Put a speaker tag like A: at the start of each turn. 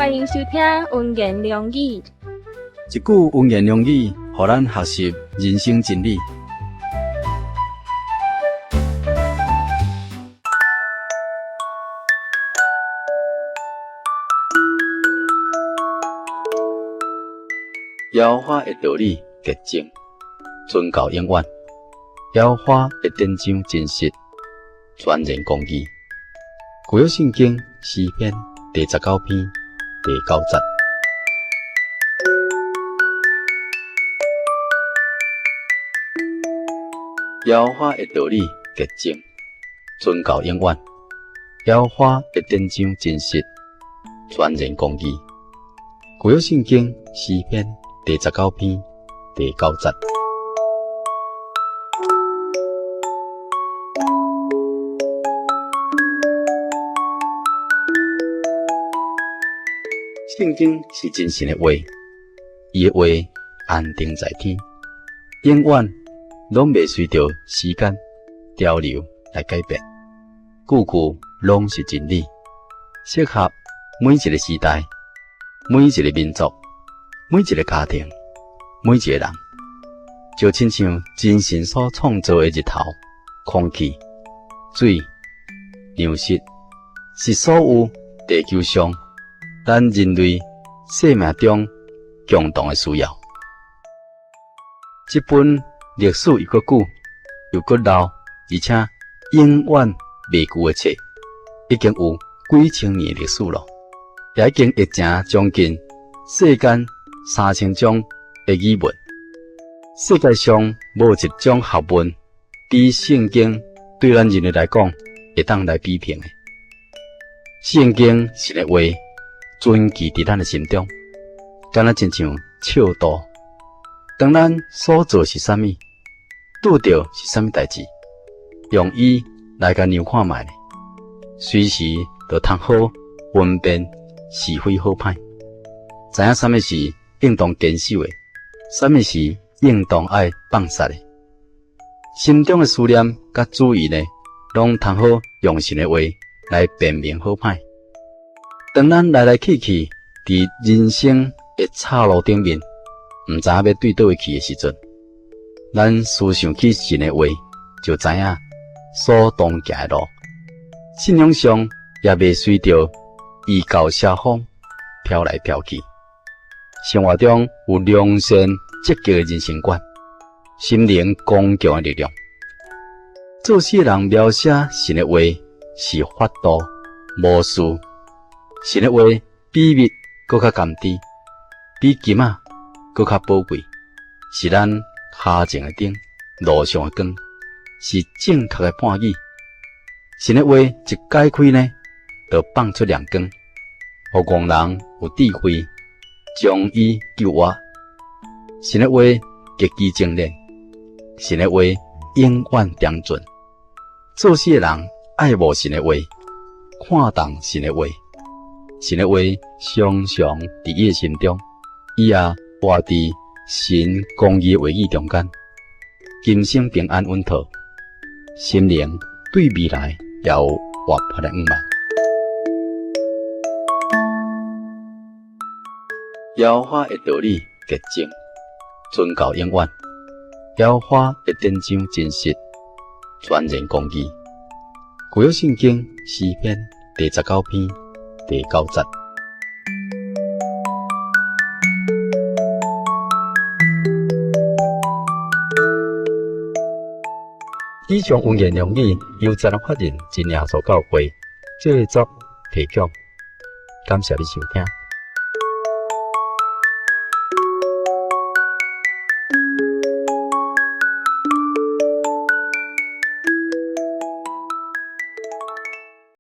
A: 歡迎收聽溫言良語。
B: 一句溫言良語，予咱學習人生真理。耶和華的道理潔淨，存到永遠。耶和華的典章真實，全然公義。舊約聖經詩篇第19篇第9節。耶和華的道理潔淨，存到永遠。耶和華的典章真實，全然公義。舊約聖經詩篇第19篇第9節。聖經是真神的話，伊的話安定在天，永遠攏袂隨著時間潮流來改變，句句攏是真理，適合每一個時代、每一個民族、每一個家庭、每一個人，就親像真神所創造的日頭、空氣、水、糧食，是所有地球上咱人類生命中共同的需要。這本歷史又閣久又閣老，而且永遠袂舊的冊，已經有幾千年的歷史咯，也已經譯成將近世間3000種的語文。世界上無一種學問比聖經對咱人類來講會當來比拼的。聖經神的話存記佇咱的心中，敢若親像笑道。當咱所做是啥物，拄著是啥物代誌，用伊來共量看覓，隨時就通好分辨是非好歹，知影啥物是應當堅守的，啥物是應當愛放殺的。心中的思念佮主意呢，攏通好用神的話來辨明好歹。當咱來來去去佇人生的岔路頂面，毋知影欲對佗位去的時陣，咱思想起神的話，就知影所當行的路。信仰上也袂隨著異教邪風飄來飄去。生活中有良善積極的人生觀，心靈剛強的力量。做事的人描寫神的話是法度、無私。神的話比蜜閣較甘甜，比金仔閣較寶貴，是咱跤前的燈，路上的光，是正確的伴侶。神的話一解開呢，就放出亮光，予戇人有智慧，將伊救活。神的話極其精煉，神的話永遠長存。做事的人愛慕神的話，看重神的話，神的話常常佇伊的心中，伊也活佇神公義的話語中間，今生平安穩妥，心靈對未來也有活潑的向望。耶和華的道理潔淨，存到永遠。耶和華的典章真實，全然公義。舊約聖經詩篇第19篇第9節。以上溫言良語由台南法人真耶穌教會製作提供，感謝你收聽。